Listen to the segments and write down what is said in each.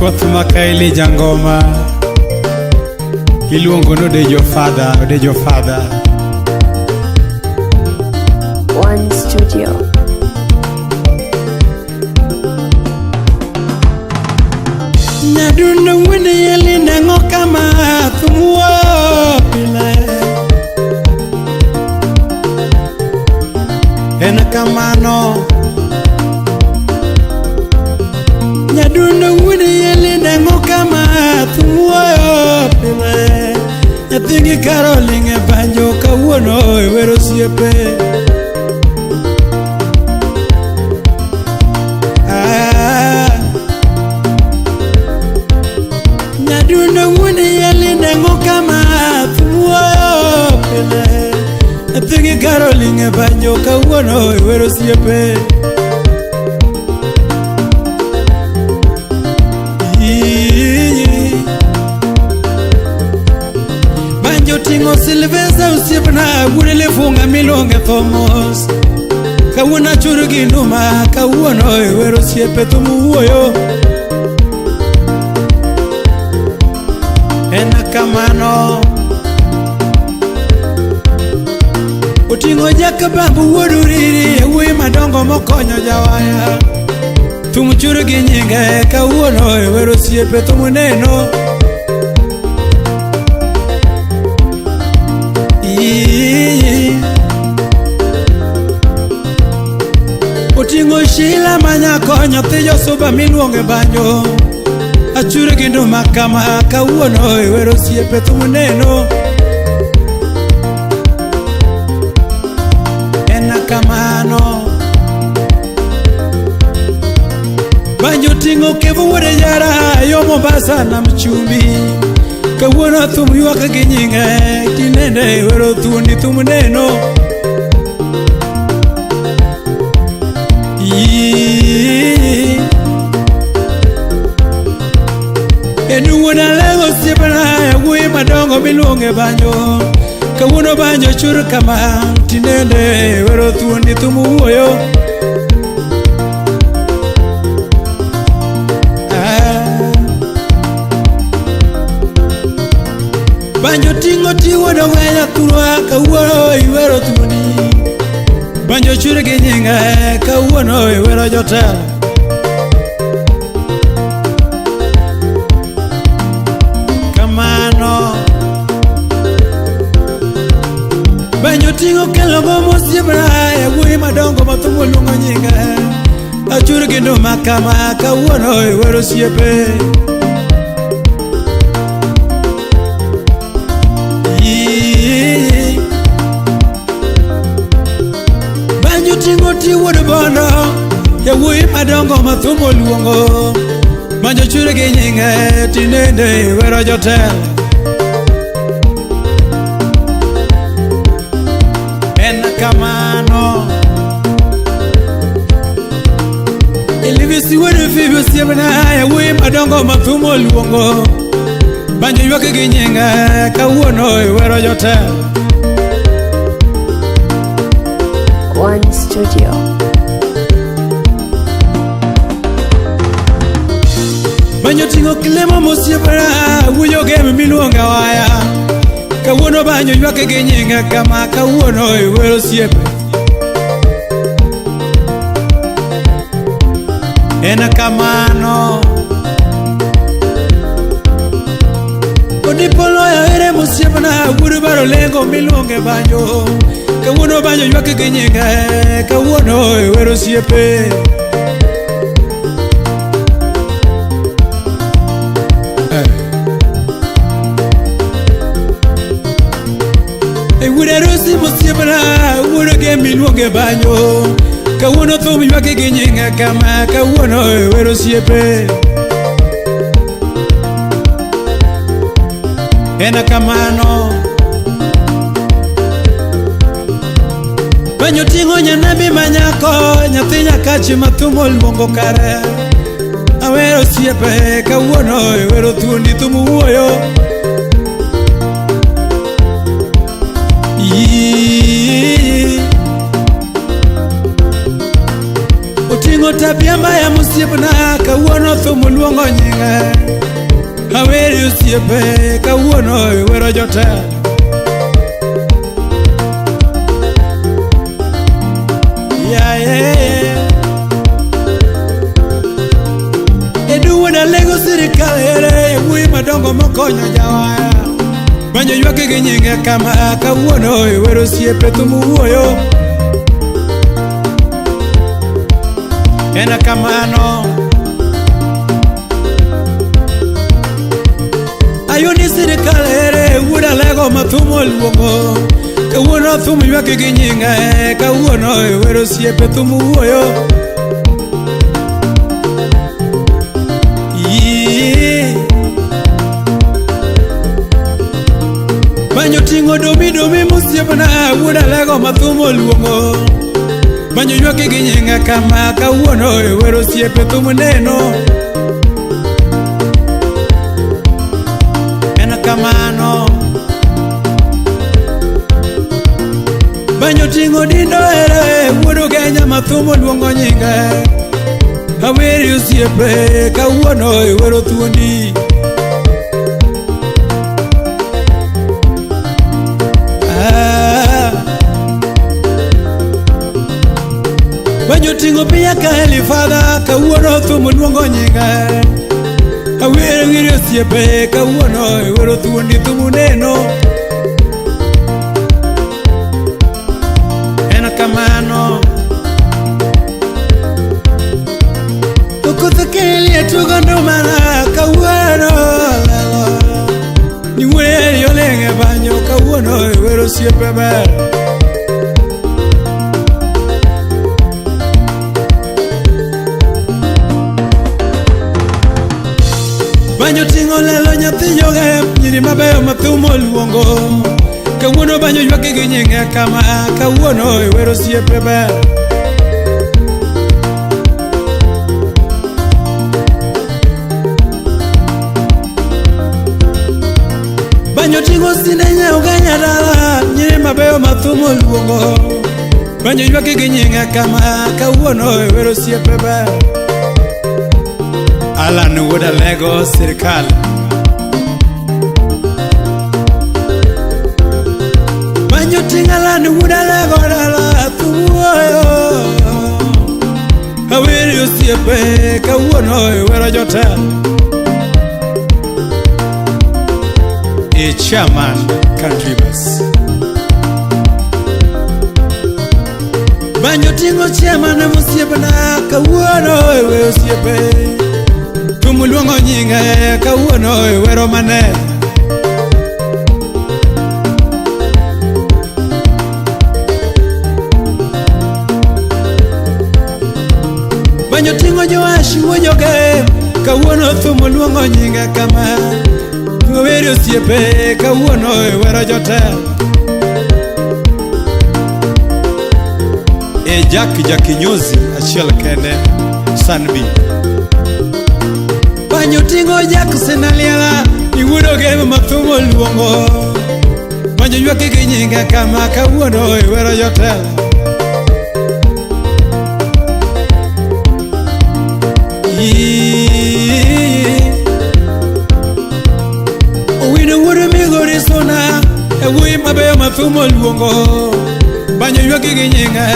Koth Makaeli jangoma iluongo ni Odejo Father, Odejo Father. One Studio. Nyadundo wuon yeli nang'o kama thum wuo pile. En kamano. Nyadundo wuon yeli nang'o kama thum wuoyo pile. Nyathigi Caroline e banjo kawuono e wero osiepe. Ah. Nyadundo wuon yeli nang'o kama thum wuoyo pile. Nyathigi Caroline e banjo kawuono e wero osiepe. Ii. Banjo ting'o Silvesa osiepna wuod Lifunga miluonge Thomos. Kawuono achur gi nduma kawuono e wero osiepe thum wuoyo. En kamano. Oting'o Jack Bambu wuod Uriri e wuoyi madongo mokonyo jawaya. Thum chur gi nyinge kawuono e wero osiepe thum neno. Ii. Oting'o Sheila manyako nyathi josuba miluonge banjo. Achur gi nduma kama kawuono e wero osiepe thum neno. En kamano. Banjo ting'o kevo wuode jara yo Mombasa nam chumbi. Kawuono thum ywak gi nyinge tinende wero thuondi thum neno. Ii. En wuon alego osiepna wuoyi madongo miluonge banjo. Kawuono banjo chur kama tinende wero thuondi thum wuoyo. Ah. Banjo ting'o tiwo dogwenya thurwa kawuono iwero thuondi. Banjo chur gi nyinge kawuono iwero jotelo. Kamano. Banjo ting'o kelo go mosiepna e wuoyi madongo ma thum oluongo nyinge. Achur gi nduma kama kawuono iwero osiepe. Ii. Banjo ting'o ti wuod bondo yawuoyi madongo ma thum oluongo. Banjo chur gi nyinge tinende iwero jotelo. En kamano. Elvis wuod Fibi osiepna yawuoyi madongo ma thum oluongo. Banjo ywak gi nyinge kawuono iwero jotelo. One Studio. Banjo ting'o kilemo mosiepna wuoyo gem miluongo waya. Kawuono banjo ywak gi nyinge kama kawuono iwero osiepe. En kamano. Odipolo ere mosiepna wuod baro lengo miluonge banjo. Kawuono banjo ywak gi nyinge kawuono iwero osiepe. Eh. E wuod arusi mosiepna wuod gem miluonge banjo. Kawuono thum ywak gi nyinge kama kawuono iwero osiepe. En kamano. Banjo ting'o nyanabi manyako nyathi nyakachi ma thum oluongo kare. Awero osiepe kawuono iwero thuondi thum wuoyo. Ii. Oting'o Nyarabiamba ya mosiepna kawuono thum luongo nyinge. Aweri osiepe kawuono iwero jotelo. Yaye Edu wuod Alego sirikal ere wuoyi madongo mokonyo jawaya. Banjo ywak gi nyinge kama kawuono iwero osiepe thum wuoyo. En kamano. Ayoni sirikal ere wuod Alego ma thum oluongo. Kawuono thum ywak gi nyinge kawuono iwero osiepe thum wuoyo. Yee. Banjo ting'o domi domi mosiepna wuod Alego ma thum oluongo. Banjo ywak gi nyinge kama kawuono iwero osiepe thum neno. En kamano. Banjo ting'o dindo ere wuod Ugenya ma thum oluongo nyinge. Aweri osiepe kawuono iwero thuondi. Ah. Banjo ting'o pinya ka Elifadha kawuono thum luongo nyinge. Aweri wiri osiepe kawuono iwero thuondi thum neno. En kamano. Okoth kelie tugo ndumana kawuono lelo. Ni wuoye olenge banjo kawuono iwero osiepe ber. Banjo ting'o lelo nyathi joge nyiri mabeyo ma thum oluongo. Kawuono banjo ywak gi nyinge kama kawuono iwero osiepe ber. Banjo ting'o sinde nyauga nyadala nyiri mabeyo ma thum oluongo. Banjo ywak gi nyinge kama kawuono iwero osiepe ber. Alan wuod Alego sirikal. Banjo ting'o Alan wuod Alego dala thum wuoyo. Aweri osiepe kawuono iwero jotelo. E chairman country bus. Banjo ting'o chairman mosiepna kawuono iwe osiepe. Thum luongo nyinge kawuono iwero mane. Banjo ting'o Joash wuo joge kawuono thum luongo nyinge kama. Aweri osiepe kawuono iwero jotelo. E Jack Jakinyozi achiel kende Sanbi. Banjo ting'o Jack Sinaliela iwuodo gem ma thum oluongo. Banjo ywak gi nyinge kama kawuono iwero jotelo. Ii. Owino wuod Migori Suna e wuoyi mabeyo ma thum oluongo. Banjo ywak gi nyinge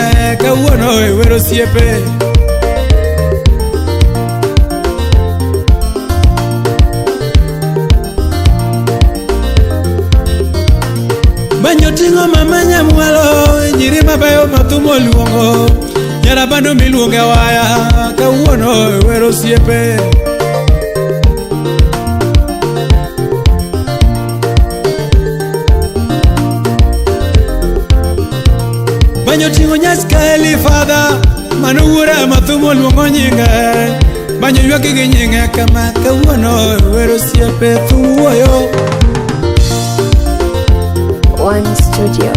kawuono iwero osiepe. Banjo ting'o mama nyamwalo nyiri mabeyo ma thum oluongo. Nyarabando miluonge waya kawuono iwero osiepe. Banjo ting'o nyach ka Elifadha mano wuora ma thum oluongo nyinge. Banjo ywak gi nyinge kama kawuono iwero osiepe thum wuoyo. One Studio.